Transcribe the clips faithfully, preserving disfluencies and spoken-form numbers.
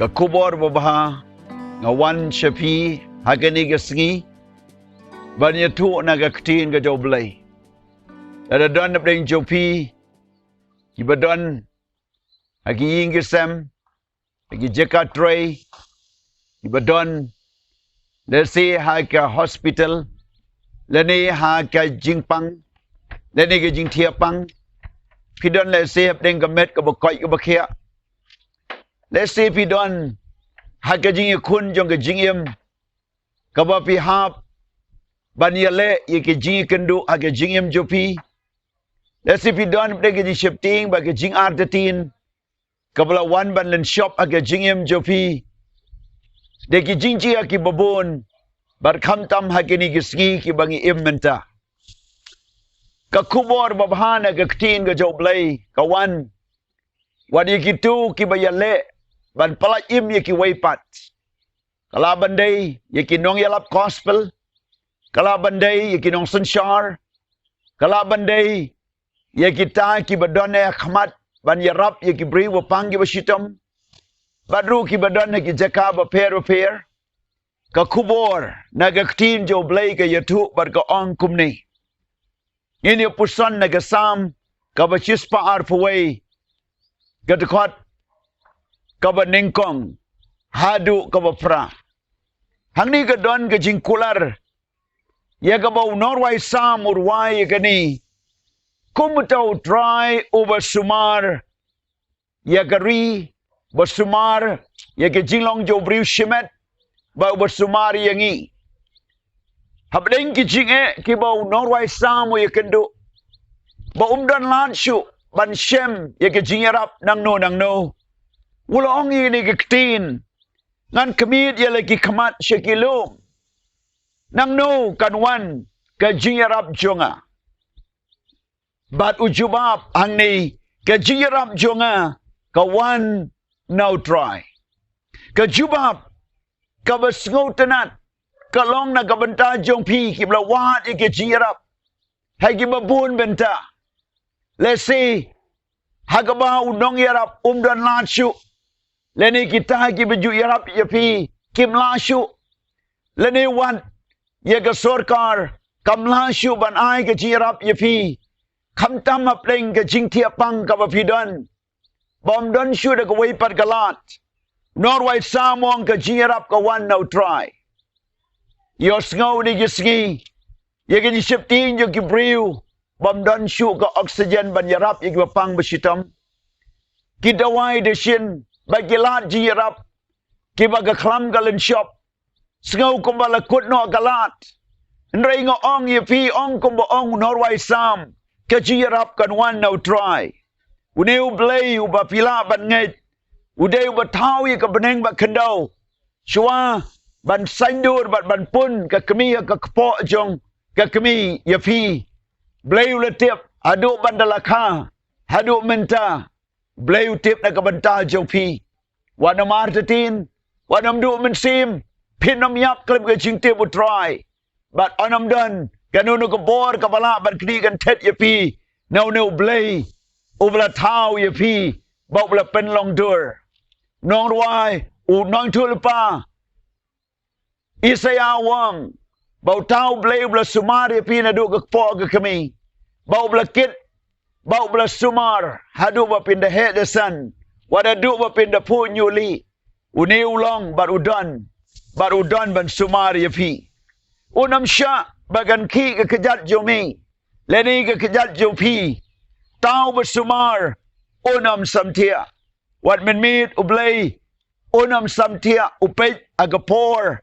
Ka khubor babha nga wan sha phi ha kane ka sngi ban ïathuh na ka ktien ka jong U Blei. Lada don napdeng jong phi kiba don ha ki ïing ki sem, ha ki jaka trei, kiba don lehse ha ka hospital, lane ha ka jingpang, lane ka jingthiah pang. Phi don lehse hapdeng ka met kaba koit kaba khiah. Lehse phi don ha ka jingïakhun jong ka jingim kaba phi hap ban ïaleh ïa ka jingïakynduh ha ka jingim jong phi. Lehse phi don hapdeng ka jingsheptieng bad ka jingartatien kaba la wan ban lynshop ha ka jingim jong phi. Da ki jingjia kiba bun bad khamtam ha kine ki sngi kiba ngi im mynta. Ka khubor babha na ka ktien ka jong U Blei ka wan wat ïa kito kiba ïaleh ban pyllait im ïa kiwei pat. Ka lah ban dei ïa ki nongïalap gospel, ka lah ban dei ïa ki nongsynshar, ka lah ban dei ïa kita kiba don ha khmat ban ïarap ïa ki briew ba pang kiba shitom, bad ruh kiba don ha ki jaka bapher bapher. Ka khubor na ka ktien jong U Blei ka ïathuh bad ka ong kumne. Ngin ïa puson na ka Salm kaba shispah arphew wei, ka dkhot kaba nyngkong haduh kaba phra. Hangne ka don ka jingkular ïa kaba u nongrwai Salm u rwai ïa kane. Kumta U Trai uba sumar ïa ka ri, ba sumar ïa ka jinglong jong u briew shimet, bad uba sumar ïa ngi. Hapdeng ki jingeh kiba u nongrwai Salm u ïakynduh, ba um don lad shuh ban shem ïa ka jingïarap nangno nangno, u la ong ïa kane ka ktien: Ngan khmied ïa la ki khmat sha ki lum. Nangno kan wan ka jingïarap jong nga? Bad u jubab hangne: Ka jingïarap jong nga ka wan na U Trai. Ka jubab kaba sngewtynnat ka long na ka bynta jong phi kiba la wad ïa ka jingïarap ha kiba bun bynta. Lehse ha kaba u nongïarap um don lad shuh, lane kita kiba ju ïarap ïa phi kim lah shuh, lane wat ïa ka sorkar kam lah shuh ban ai ka jingïarap ïa phi. Khamtam hapdeng ka jingthiah pang kaba phi don, bym don shuh da kawei pat ka lad, u nongrwai Salm u ong ka jingïarap ka wan na U Trai. Ïohsngew kine ki sngi ïa ka jingsheptieng jong ki briew, bym don shuh ka oxygen ban ïarap ïa kiba pang ba shitom. Ki dawai dashin bad ki lad jingïarap kiba ka khlam ka lynshop, sngew kumba la kut noh ka lad. Hynrei nga ong ïa phi, ong kumba ong u nongrwai Salm: Ka jingïarap kan wan na U Trai. Une U Blei uba phi lah ban ngeit, u dei uba thaw ïa ka bneng bad khyndew. Shuwa ban saiñdur bad ban pun ka kmie ha ka kpoh jong ka kmie ïa phi, Blei u la tip haduh ban da la kha haduh mynta. Blei u tip na ka bynta jong phi. Wat nym artatien, wat nym duh mynsiem, phin nym ïap khlem ka jingtip U Trai. Bad wat nym don kano kano ka bor kaba lah ban knieh kynthet ïa phi na une U Blei uba la thaw ïa phi bad uba la pynlong dur. Nongrwai, u nongïathuhlypa Isaïah u ong ba uta U Blei uba la sumar ïa phi naduh ka kpoh ka kmie, ba uba la kit, ba uba la sumar haduh ba phin da heh da san, wat haduh ba phin da phuh ñiuh lieh, une u long bad u don, bad u don ban sumar ïa phi. Un ym shah ba kan khih ka kjat jong me lane ka kjat jong phi. Uta uba sumar un ym samthiah. Wat mynmiet U Blei un ym samthiah, u peit ha ka por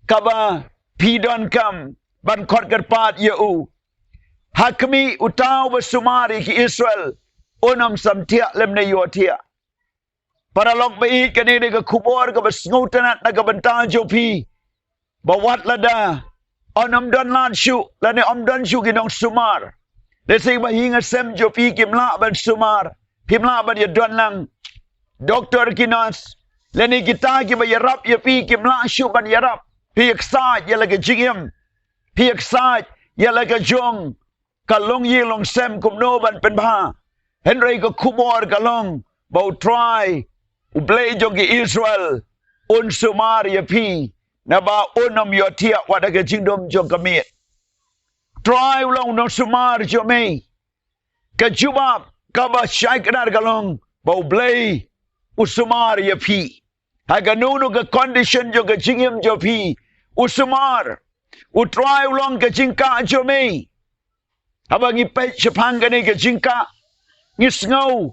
kaba phi donkam ban khot kyrpad ïa u. Ha khmih, uta uba sumar ïa ki Israel un ym samthiah lymne ïohthiah. Paralok ba ïeit, kane dei ka khubor kaba sngewtynnat na ka bynta jong phi, ba wat lada yn ym don lad shuh lane ym don shuh ki nongsumar, lehse ba ha ïing ha sem jong phi kim lah ban sumar, phim lah ban ïadon lang. Doktor, ki nurse lane kita kiba ïarap ïa phi kim lah shuh ban ïarap. Phi ïaksaid ïa la ka jingim, phi ïaksaid ïa la ka jong ka longïing longsem kumno ban pynbha. Hynrei ka khubor ka long ba U Trai U Blei jong ki Israel un sumar ïa phi, naba un ym ïohthiah wat ha ka jingdum jong ka miet. Trai u long u nongsumar jong me. Ka jubab kaba shai kdar ka long ba U Blei u sumar ïa phi. Ha kano kano ka condition jong ka jingim jong phi, u sumar. U Trai u long ka jingkah jong me. Haba ngi peit shaphang kane ka jingkah, ngi sngew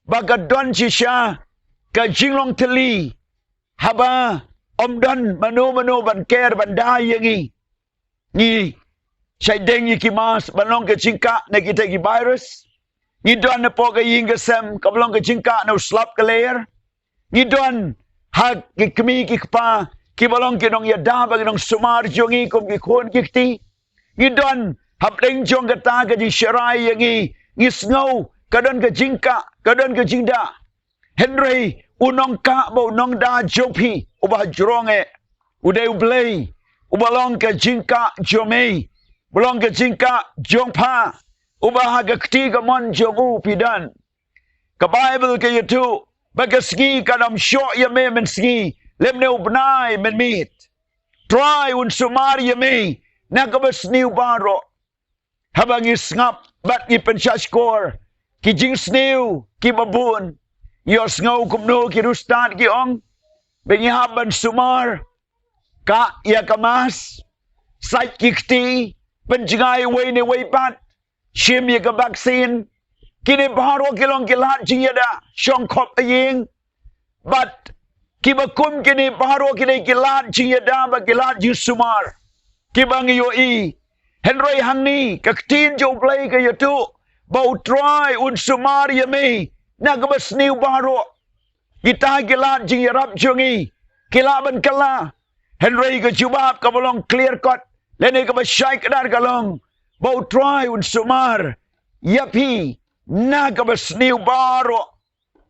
ba ka don shisha ka jinglong thylli haba ym don mano mano ban ker ban da ïa ngi. Ngi shait deng ïa ki mask ban long ka jingkah na kita ki virus. Ngi don hapoh ka ïing ka sem kaba long ka jingkah na u slap ka lyer. Ngi don ha ki kmie ki kpa kiba long ki nongïada bad ki nongsumar jong ngi kum ki khun ki kti. Ngi don hapdeng jong kata ka jingsharai ïa ngi, ngi sngew ka don ka jingkah, ka don ka jingdah. Hynrei u nongkah bad u nongda jong phi uba ha jrong eh, u dei U Blei uba long ka jingkah jong me, uba long ka jingkah jong pha, uba ha ka kti kamon jong u phi don. Ka Baibl ka ïathuh ba ka sngi kan ym shoh ïa me mynsngi lymne u bnai mynmiet. Trai un sumar ïa me na kaba sniew baroh. Haba ngi sngap bad ngi pynshah shkor ki jingsniew kiba bun, ngi ïohsngew kumno ki riewstad ki ong ba ngi hap ban sumar, kah ïa ka mask, sait ki kti, pynjngai uwei ne uwei pat, shim ïa ka vaccine. Kine baroh ki long ki lad jingïada shong khop ha ïing. Bad kiba kum kine baroh ki dei ki lad jingïada bad ki lad jingsumar kiba ngi ïohi. Hynrei hangne ka ktien jong U Blei ka ïathuh ba U Trai un sumar ïa me na kaba sniew baroh. Kita ki lad jingïarap jong ngi ki lah ban kylla. Hynrei ka jubab kaba long clear cut lane kaba shai kdar ka long ba U Trai un sumar ïa phi na kaba sniew baroh.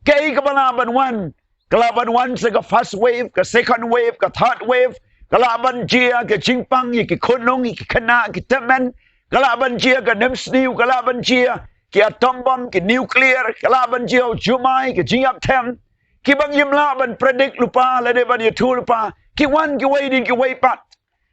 Kaei kaba lah ban wan? Ka lah ban wan sa ka first wave, ka second wave, ka third wave. Ka lah ban jia ka jingpang ïa ki khunlung, ïa ki khynnah, ki tymmen. Ka lah ban jia ka nemsniew, ka lah ban jia ki atom bomb, ki nuclear, ka lah ban jia u jumai, ka jingïap them. Kiba ngim lah ban predict lypa lane ban ïathuh lypa, ki wan kiwei dien kiwei pat.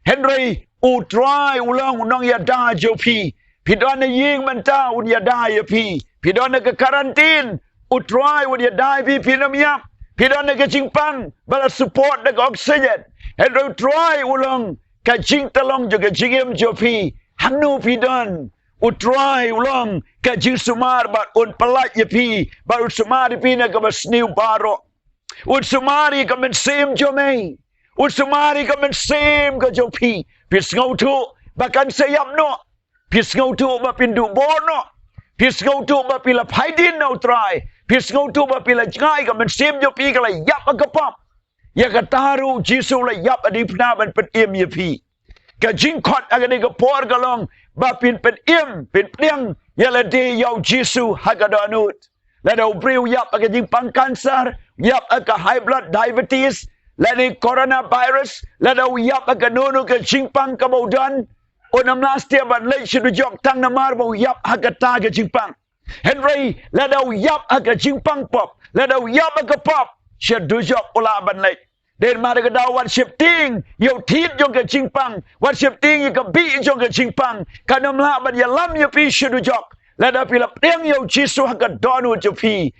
Hynrei U Trai u long u nongïada jong phi. Phi don ha ïing mynta, un ïada ïa phi. Phi don ha ka quarantine, U Trai un ïada ïa phi, phin ym ïap. Phi don ha ka jingpang ba la support da ka oxygen. Hynrei U Trai u long ka jingtylong jong ka jingim jong phi. Hangno phi don, U Trai u long ka jingsumar bad un pyllait ïa phi bad un sumar ïa phi na kaba sniew baroh. Un sumar ïa ka mynsiem jong me. Un sumar ïa ka mynsiem ka jong phi. Phi sngewthuh ba kan sa ïap noh. Phi sngewthuh ba phin duh bor noh. Phi sngewthuh ba phi la phai dien na U Trai. Phi sngewthuh ba phi la jngai, ka mynsiem jong phi ka la ïap ha ka pop. Ïa kata ruh U Jisu u la ïap ha diengphna ban pynim ïa phi. Ka jingkhot ha kane ka por ka long ba phin pynim, phin pdiang ïa lade ïa U Jisu ha ka dohnud. Lada u briew u ïap ha ka jingpang cancer, u ïap ha ka high blood, diabetes, lane coronavirus, lada u ïap ha kano kano ka jingpang kaba u don, un ym lah satia ban leit sha dujok tang namar ba u ïap ha kata ka jingpang. Hynrei lada u ïap ha ka jingpang pop, lada u ïap ha ka pop, sha dujok u lah ban leit. Dei namar kata wat sheptieng ïa u thied jong ka jingpang, wat sheptieng ïa ka bih jong ka jingpang. Kan ym lah ban ïalam ïa phi sha dujok lada phi la pdiang ïa U Jisu ha ka dohnud jong phi.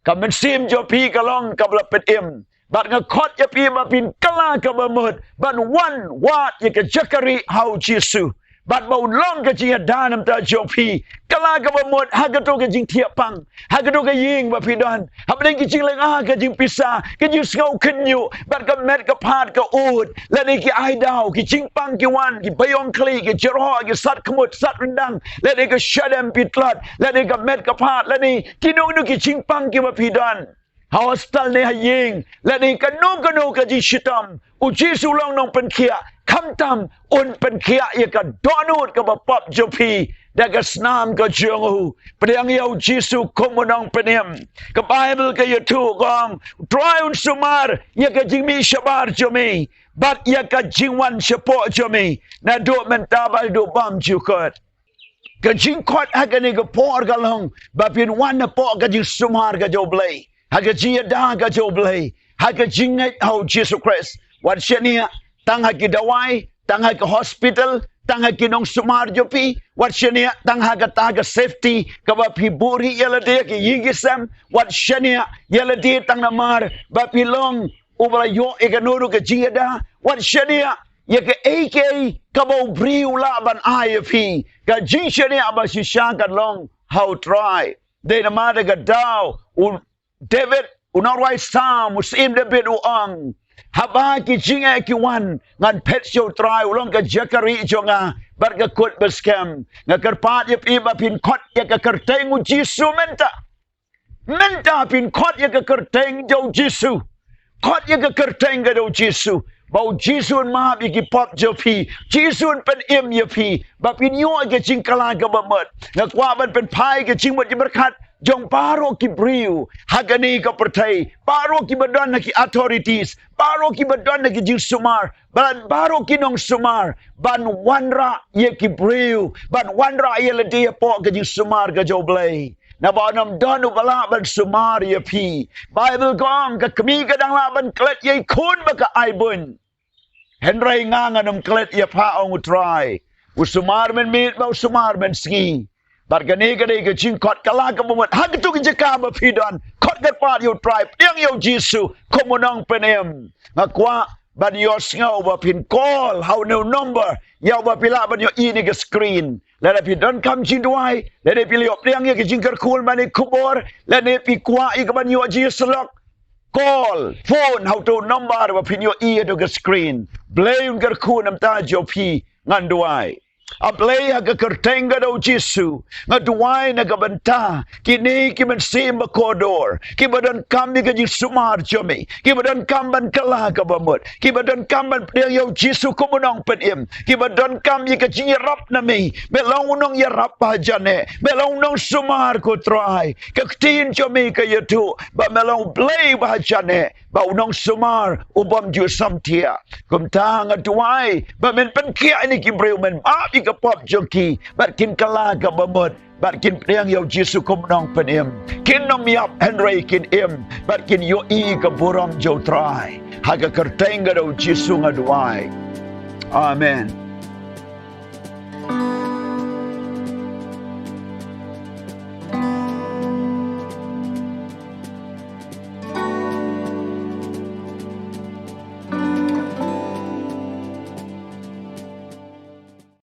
Ka mynsiem jong phi ka long kaba la pynim. Bad nga khot ïa phi ba phin kylla kaba mut ban wan wad ïa ka jaka rieh ha U Jisu. Bad ba un long ka jingïada na ka bynta jong phi. Kylla kaba mut ha kato ka jingthiah pang, ha kato ka ïing ba phi don. Hapdeng ki jinglynga, ka jingpisa, ka jingsngew khynñiuh bad ka met ka phad ka ud, lane ki ai daw, ki jingpang ki wan, ki baïong khlieh, ki jyrhoh, ki sat khmut, sat ryndang, lane ka shadem phi tlot, lane ka met ka phad, lane kino kino ki jingpang kiba phi don. Ha hospital ne ha ïing, lane kano kano ka jingshitom, U Jisu u long u nongpynkhiah, khamtam un pynkhiah ïa ka dohnud kaba pop jong phi da ka snam ka jong u. Pdiang ïa U Jisu kum u nongpynim. Ka Baibl ka ïathuh ka ong, U Trai un sumar ïa ka jingmih shabar jong me bad ïa ka jingwan shapoh jong me naduh mynta bad haduh bymjukut. Ka jingkhot ha kane ka por ka long ba phin wan hapoh ka jingsumar ka jong U Blei. ha ka jingïada ka jong U Blei, ha ka jingngeit ha U Jisu Khrist. Wat shaniah tang ha ki dawai, tang ha ki hospital, tang ha ki nongsumar jong phi, wat shaniah tang ha kata ka safety kaba phi buhrieh ïa lade ki ïing ki sem, wat shaniah ïa lade tang namar ba phi long uba la ïoh ïa kano ruh ka jingïada, wat shaniah ïa kaei kaei kaba u briew u lah ban ai ïa phi. Ka jingshaniah ba shisha kan long ha U Trai. Dei namar da ka daw u David, u nongrwai Salm, u Syiem David u ong, haba ki jingeh ki wan, ngan phet sha U Trai, u long ka jaka rieh jong nga bad ka kut ba skhem. Nga kyrpad ïa phi ba phin khot ïa ka kyrteng U Jisu mynta. Mynta phin khot ïa ka kyrteng jong U Jisu. Khot ïa ka kyrteng ka jong U Jisu, ba U Jisu un map ïa ki pop jong phi, Jisu un pynim ïa phi, ba phin ïoh ïa ka jingkylla kaba mut. Nga kwah ban pynphai ïa ka jingmut jingpyrkhat jong baroh ki briew ha kane ka pyrthei, baroh kiba don ha ki authorities, baroh kiba don ha ki jingsumar, bad baroh ki nongsumar, ban wanrah ïa ki briew, ban wanrah ïa lade hapoh ka jingsumar ka jong U Blei. Naba ym don uba lah ban sumar ïa phi. Baibl ka ong, ka kmie ka dang lah ban klet ïa i khun ba ka ai bun, hynrei nga, ngan ym klet ïa pha, ong U Trai. U sumar mynmiet bad u sumar mynsngi. Bad kane ka dei ka jingkhot kylla kaba mut. Ha katto ka jaka ba phi don, khot kyrpad ïa U Trai, pdiang ïa U Jisu kum u nongpynim. Nga kwah ban ïohsngew ba phin call ha une u number, ïa uba phi lah ban ïohi ha kane ka screen. Lada phi donkam jingduwai, lada phi la ïoh pdiang ïa ka jingkyrkhu mane khubor, lada phi kwah ïa kaban ïoh jingïasyllok, call, phone ha uto u number ba phin ïohi ha kane ka screen. Blei un kyrkhu na ka bynta jong phi. Ngan duwai. A Blei, ha ka kyrteng ka jong U Jisu, nga duwai na ka bynta kine ki mynsiem ba kordor, kiba donkam ïa ka jingsumar jong me, kiba donkam ban kylla kaba mut, kiba donkam ban pdiang ïa U Jisu kum u nongpynim, kiba donkam ïa ka jingïarap na me. Me long u nongïarap ba hajan eh, me long u nongsumar, ko Trai. Ka ktien jong me ka ïathuh ba me long U Blei ba hajan eh, ba u nongsumar u bym ju samthiah. Kumta nga duwai ba men pynkhiah ïa kine ki briew, men map ïa ka pop jong ki, bad kin kylla kaba mut, bad kin pdiang ïa U Jisu kum u nongpynim. Kin ym ïap hynrei kin im, bad kin ïohi ïa ka burom jong U Trai. Ha ka kyrteng ka jong U Jisu nga duwai. Amen.